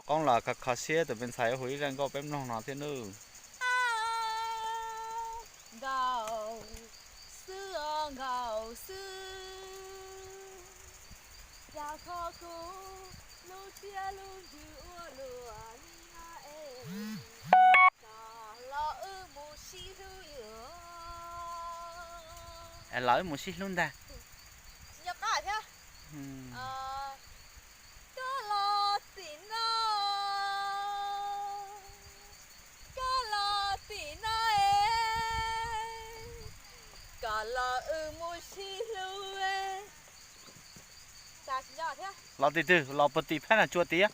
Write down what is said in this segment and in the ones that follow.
Qoob los kho kho siab tus me ntxhais hu ib zaj nkauj peb mloog no thiab nawb. Nkauj xwb os nkauj xwb, cas kho kuv lub siab lub ntsws ua luaj li no es, kom los wb mus sib hlub yuav. Los wb mus sib hlub ntag. Tsis nco qab thiab. Koj los tim no, koj los tim no es, koj los wb mus sib hlub. Los tim twg? Los puag tim phab Nas Tsuas tiag?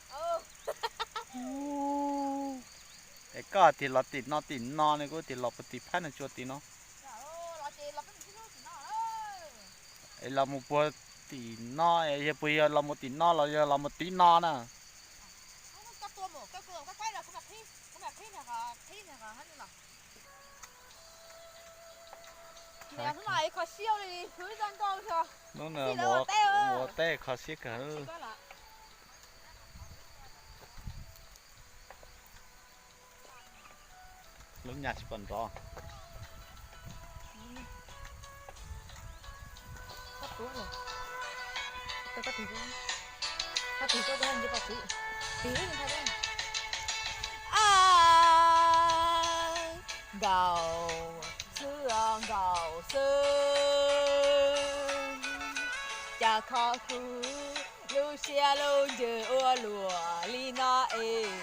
Es koj tias los tim no tim no ne, kuv tias los puag tim phab Nas Tsuas tim no. Es los mus puag tim no, yog puas yog los mus tim no los yog los mus tim no na? Hnub no mus ua teb kho siab kawg. Lub nyas tsis pom nrov. Nkauj xwb os nkauj xwb, cas kho kuv lub siab lub ntsws ua luaj li no es,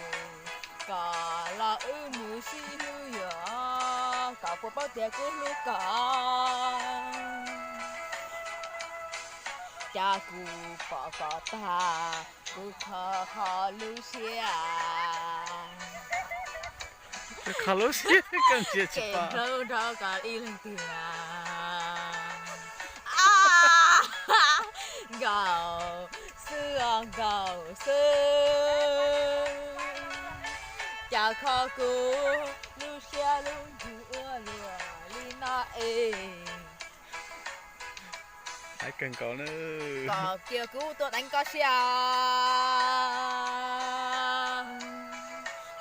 kom los wb mus sib hlub yuav, kom puas paub tias kuv hlub koj. Cas kuv pom koj tag, kuv kho kho lub siab. Kho lub siab, koj ntsia tsis pom. Hlub nrog koj ib leeg tiag. Nkauj xwb os nkauj xwb, cas kho kuv lub siab lub ntsws ua luaj li no es. Hais kawg nkaus na. Kom cia kuv tuaj deev koj siab,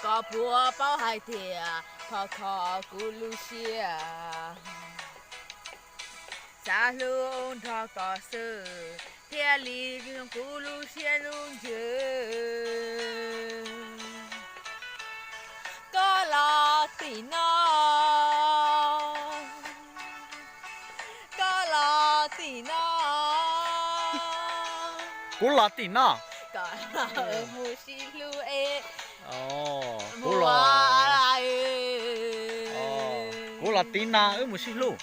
koj puas paub hais tias kho kho kuv lub siab. Xav hlub nrog koj xwb thiaj li zoo kuv lub siab lub ntsws. Koj los tim no, koj los tim no. Kuv los tim no. Koj los mus sib hlub es. Kuv los, kuv los tim no wb mus sib hlub.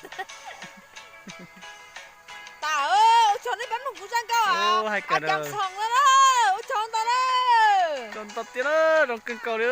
Tas, ua tsaug nej pab mloog kuv zaj nkauj. Hais kawg, ua tsaug ntau na. Tsaug ntau tiag na, zoo kawg nkaus li.